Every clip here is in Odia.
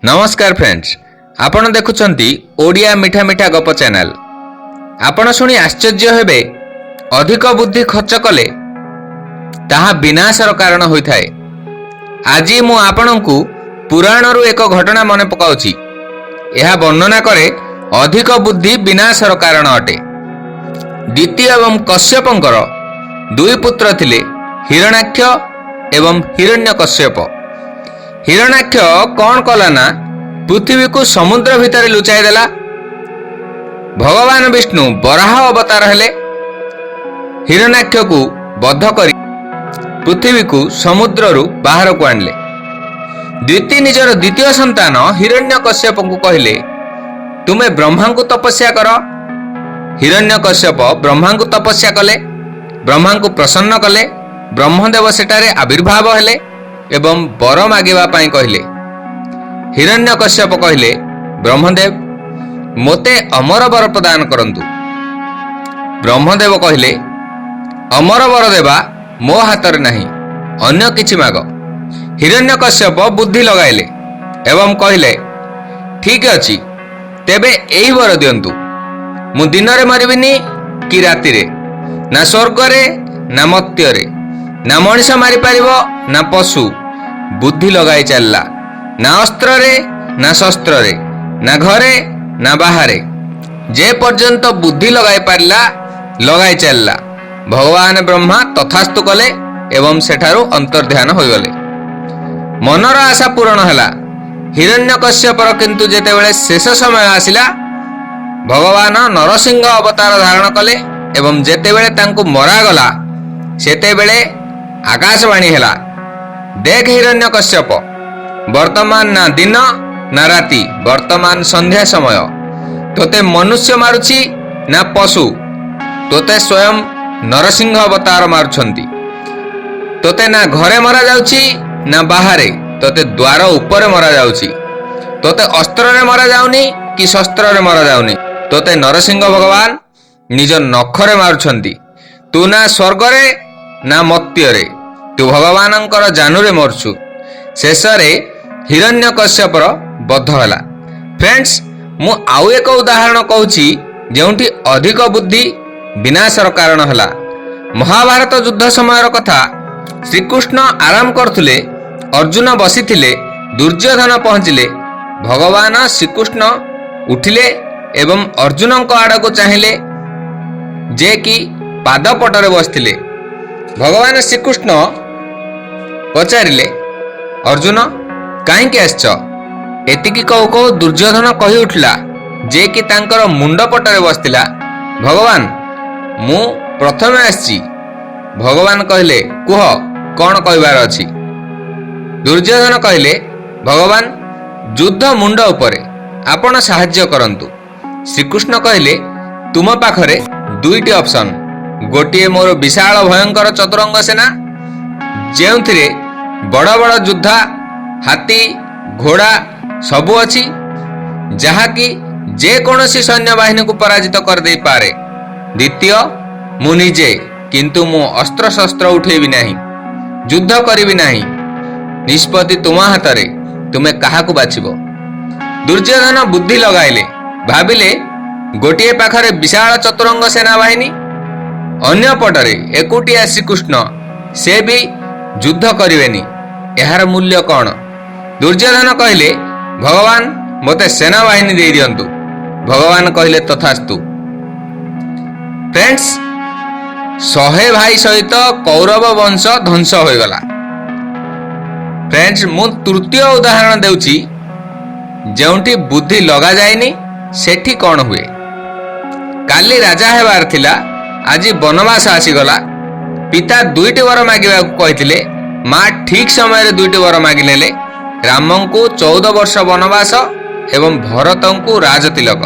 ନମସ୍କାର ଫ୍ରେଣ୍ଡସ୍, ଆପଣ ଦେଖୁଛନ୍ତି ଓଡ଼ିଆ ମିଠା ମିଠା ଗପ ଚ୍ୟାନେଲ। ଆପଣ ଶୁଣି ଆଶ୍ଚର୍ଯ୍ୟ ହେବେ, ଅଧିକ ବୁଦ୍ଧି ଖର୍ଚ୍ଚ କଲେ ତାହା ବିନାଶର କାରଣ ହୋଇଥାଏ। ଆଜି ମୁଁ ଆପଣଙ୍କୁ ପୁରାଣରୁ ଏକ ଘଟଣା ମନେ ପକାଉଛି। ଏହା ବର୍ଣ୍ଣନା କରେ, ଅଧିକ ବୁଦ୍ଧି ବିନାଶର କାରଣ ଅଟେ। ଦିତି ଏବଂ କଶ୍ୟପଙ୍କର ଦୁଇ ପୁତ୍ର ଥିଲେ, ହିରଣ୍ୟାକ୍ଷ ଏବଂ ହିରଣ୍ୟ କଶ୍ୟପ। ହିରଣ୍ୟାକ୍ଷ କଣ କଲା ନା ପୃଥିବୀକୁ ସମୁଦ୍ର ଭିତରେ ଲୁଚାଇ ଦେଲା। ଭଗବାନ ବିଷ୍ଣୁ ବରାହ ଅବତାର ହେଲେ, ହିରଣ୍ୟାକ୍ଷକୁ ବଧ କରି ପୃଥିବୀକୁ ସମୁଦ୍ରରୁ ବାହାରକୁ ଆଣିଲେ। ଦିତି ନିଜର ଦ୍ୱିତୀୟ ସନ୍ତାନ ହିରଣ୍ୟ କଶ୍ୟପଙ୍କୁ କହିଲେ, "ତୁମେ ବ୍ରହ୍ମାଙ୍କୁ ତପସ୍ୟା କର।" ହିରଣ୍ୟ କଶ୍ୟପ ବ୍ରହ୍ମାଙ୍କୁ ତପସ୍ୟା କଲେ, ବ୍ରହ୍ମାଙ୍କୁ ପ୍ରସନ୍ନ କଲେ। ବ୍ରହ୍ମଦେବ ସେଠାରେ ଆବିର୍ଭାବ ହେଲେ ଏବଂ ବର ମାଗିବା ପାଇଁ କହିଲେ। ହିରଣ୍ୟ କଶ୍ୟପ କହିଲେ, "ବ୍ରହ୍ମଦେବ, ମୋତେ ଅମର ବର ପ୍ରଦାନ କରନ୍ତୁ।" ବ୍ରହ୍ମଦେବ କହିଲେ, "ଅମର ବର ଦେବା ମୋ ହାତରେ ନାହିଁ, ଅନ୍ୟ କିଛି ମାଗ।" ହିରଣ୍ୟ କଶ୍ୟପ ବୁଦ୍ଧି ଲଗାଇଲେ ଏବଂ କହିଲେ, "ଠିକ ଅଛି, ତେବେ ଏହି ବର ଦିଅନ୍ତୁ। ମୁଁ ଦିନରେ ମରିବିନି କି ରାତିରେ, ନା ସ୍ୱର୍ଗରେ ନା ମର୍ତ୍ତ୍ୟରେ, ନା ମଣିଷ ମାରିପାରିବ ନା ପଶୁ।" ବୁଦ୍ଧି ଲଗାଇ ଚାଲିଲା, ନା ଅସ୍ତ୍ରରେ ନା ଶସ୍ତ୍ରରେ, ନା ଘରେ ନା ବାହାରେ। ଯେ ପର୍ଯ୍ୟନ୍ତ ବୁଦ୍ଧି ଲଗାଇ ପାରିଲା, ଲଗାଇ ଚାଲିଲା। ଭଗବାନ ବ୍ରହ୍ମା ତଥାସ୍ତୁ କଲେ ଏବଂ ସେଠାରୁ ଅନ୍ତର୍ଧ୍ୟାନ ହୋଇଗଲେ। ମନର ଆଶା ପୂରଣ ହେଲା ହିରଣ୍ୟ କଶ୍ୟପର। କିନ୍ତୁ ଯେତେବେଳେ ଶେଷ ସମୟ ଆସିଲା, ଭଗବାନ ନରସିଂହ ଅବତାର ଧାରଣ କଲେ ଏବଂ ଯେତେବେଳେ ତାଙ୍କୁ ମରାଗଲା, ସେତେବେଳେ ଆକାଶବାଣୀ ହେଲା, "ଦେଖ ହିରଣ୍ୟ କଶ୍ୟପ, ବର୍ତ୍ତମାନ ନା ଦିନ ନା ରାତି, ବର୍ତ୍ତମାନ ସନ୍ଧ୍ୟା ସମୟ। ତୋତେ ମନୁଷ୍ୟ ମାରୁଛି ନା ପଶୁ, ତୋତେ ସ୍ୱୟଂ ନରସିଂହ ଅବତାର ମାରୁଛନ୍ତି। ତୋତେ ନା ଘରେ ମରାଯାଉଛି ନା ବାହାରେ, ତୋତେ ଦ୍ୱାର ଉପରେ ମରାଯାଉଛି। ତୋତେ ଅସ୍ତ୍ରରେ ମରାଯାଉନି କି ଶସ୍ତ୍ରରେ ମରାଯାଉନି, ତୋତେ ନରସିଂହ ଭଗବାନ ନିଜ ନଖରେ ମାରୁଛନ୍ତି। ତୁ ନା ସ୍ୱର୍ଗରେ ନା ମର୍ତ୍ତ୍ୟରେ, ତୁ ଭଗବାନଙ୍କର ଜାନୁରେ ମରୁଛୁ।" ଶେଷରେ ହିରଣ୍ୟ କଶ୍ୟପର ବଧ ହେଲା। ଫ୍ରେଣ୍ଡସ୍, ମୁଁ ଆଉ ଏକ ଉଦାହରଣ କହୁଛି, ଯେଉଁଠି ଅଧିକ ବୁଦ୍ଧି ବିନାଶର କାରଣ ହେଲା। ମହାଭାରତ ଯୁଦ୍ଧ ସମୟର କଥା। ଶ୍ରୀକୃଷ୍ଣ ଆରାମ କରୁଥିଲେ, ଅର୍ଜୁନ ବସିଥିଲେ, ଦୁର୍ଯ୍ୟୋଧନ ପହଞ୍ଚିଲେ। ଭଗବାନ ଶ୍ରୀକୃଷ୍ଣ ଉଠିଲେ ଏବଂ ଅର୍ଜୁନଙ୍କ ଆଡ଼କୁ ଚାହିଁଲେ, ଯେ କି ପାଦପଟରେ ବସିଥିଲେ। ଭଗବାନ ଶ୍ରୀକୃଷ୍ଣ ପଚାରିଲେ, "ଅର୍ଜୁନ, କାହିଁକି ଆସିଛ?" ଏତିକି କହୁ କହୁ ଦୁର୍ଯ୍ୟୋଧନ କହି ଉଠିଲା, ଯେ କି ତାଙ୍କର ମୁଣ୍ଡ ପଟରେ ବସିଥିଲା, "ଭଗବାନ, ମୁଁ ପ୍ରଥମେ ଆସିଛି।" ଭଗବାନ କହିଲେ, "କୁହ, କଣ କହିବାର ଅଛି?" ଦୁର୍ଯ୍ୟୋଧନ କହିଲେ, "ଭଗବାନ, ଯୁଦ୍ଧ ମୁଣ୍ଡ ଉପରେ, ଆପଣ ସାହାଯ୍ୟ କରନ୍ତୁ।" ଶ୍ରୀକୃଷ୍ଣ କହିଲେ, "ତୁମ ପାଖରେ ଦୁଇଟି ଅପସନ୍। ଗୋଟିଏ ମୋର ବିଶାଳ ଭୟଙ୍କର ଚତୁରଙ୍ଗ ସେନା, ଯେଉଁଥିରେ ବଡ଼ ବଡ଼ ଯୋଦ୍ଧା, ହାତୀ, ଘୋଡ଼ା ସବୁ ଅଛି, ଯାହାକି ଯେକୌଣସି ସୈନ୍ୟବାହିନୀକୁ ପରାଜିତ କରିଦେଇପାରେ। ଦ୍ୱିତୀୟ, ମୁଁ ନିଜେ, କିନ୍ତୁ ମୁଁ ଅସ୍ତ୍ରଶସ୍ତ୍ର ଉଠେଇବି ନାହିଁ, ଯୁଦ୍ଧ କରିବି ନାହିଁ। ନିଷ୍ପତ୍ତି ତୁମ ହାତରେ, ତୁମେ କାହାକୁ ବାଛିବ?" ଦୁର୍ଯ୍ୟୋଧନ ବୁଦ୍ଧି ଲଗାଇଲେ। ଭାବିଲେ, ଗୋଟିଏ ପାଖରେ ବିଶାଳ ଚତୁରଙ୍ଗ ସେନାବାହିନୀ, ଅନ୍ୟ ପଟରେ ଏକୁଟିଆ ଶ୍ରୀକୃଷ୍ଣ, ସେ ବି ଯୁଦ୍ଧ କରିବେନି, ଏହାର ମୂଲ୍ୟ କଣ? ଦୁର୍ଯ୍ୟୋଧନ କହିଲେ, "ଭଗବାନ, ମୋତେ ସେନାବାହିନୀ ଦେଇଦିଅନ୍ତୁ।" ଭଗବାନ କହିଲେ, "ତଥାସ୍ତୁ।" ଫ୍ରେଣ୍ଡସ୍, 100 ଭାଇ ସହିତ କୌରବ ବଂଶ ଧ୍ୱଂସ ହୋଇଗଲା। ଫ୍ରେଣ୍ଡସ୍, ମୁଁ ତୃତୀୟ ଉଦାହରଣ ଦେଉଛି, ଯେଉଁଠି ବୁଦ୍ଧି ଲଗାଯାଇନି ସେଠି କଣ ହୁଏ। କାଲି ରାଜା ହେବାର ଥିଲା, ଆଜି ବନବାସ ଆସିଗଲା। ପିତା ଦୁଇଟି ବର ମାଗିବାକୁ କହିଥିଲେ। ମା ଠିକ ସମୟରେ ଦୁଇଟି ବର ମାଗିନେଲେ, ରାମଙ୍କୁ 14 ବର୍ଷ ବନବାସ ଏବଂ ଭରତଙ୍କୁ ରାଜତିଲକ।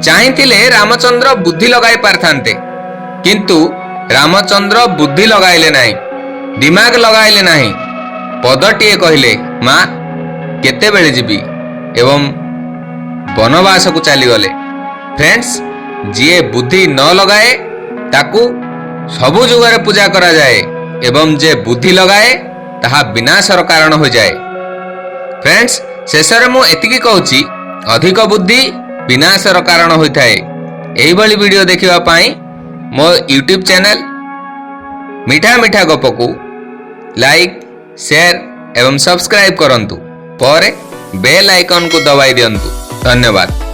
ଚାହିଁଥିଲେ ରାମଚନ୍ଦ୍ର ବୁଦ୍ଧି ଲଗାଇ ପାରିଥାନ୍ତେ, କିନ୍ତୁ ରାମଚନ୍ଦ୍ର ବୁଦ୍ଧି ଲଗାଇଲେ ନାହିଁ, ଦିମାଗ ଲଗାଇଲେ ନାହିଁ। ପଦଟିଏ କହିଲେ, "ମା, କେତେବେଳେ ଯିବି?" ଏବଂ ବନବାସକୁ ଚାଲିଗଲେ। ଫ୍ରେଣ୍ଡସ୍, ଯିଏ ବୁଦ୍ଧି ନ ଲଗାଏ ତାକୁ ସବୁ ଯୁଗରେ ପୂଜା କରାଯାଏ ଏବଂ ଯେ ବୁଦ୍ଧି ଲଗାଏ ତାହା ବିନାଶର କାରଣ ହୋଇଯାଏ। ଫ୍ରେଣ୍ଡସ୍, ଶେଷରେ ମୁଁ ଏତିକି କହୁଛି, ଅଧିକ ବୁଦ୍ଧି ବିନାଶର କାରଣ ହୋଇଥାଏ। ଏହିଭଳି ଭିଡ଼ିଓ ଦେଖିବା ପାଇଁ ମୋ ୟୁଟ୍ୟୁବ୍ ଚ୍ୟାନେଲ ମିଠା ମିଠା ଗପକୁ ଲାଇକ୍, ସେୟାର ଏବଂ ସବସ୍କ୍ରାଇବ୍ କରନ୍ତୁ। ପରେ ବେଲ୍ ଆଇକନ୍କୁ ଦବାଇ ଦିଅନ୍ତୁ। ଧନ୍ୟବାଦ।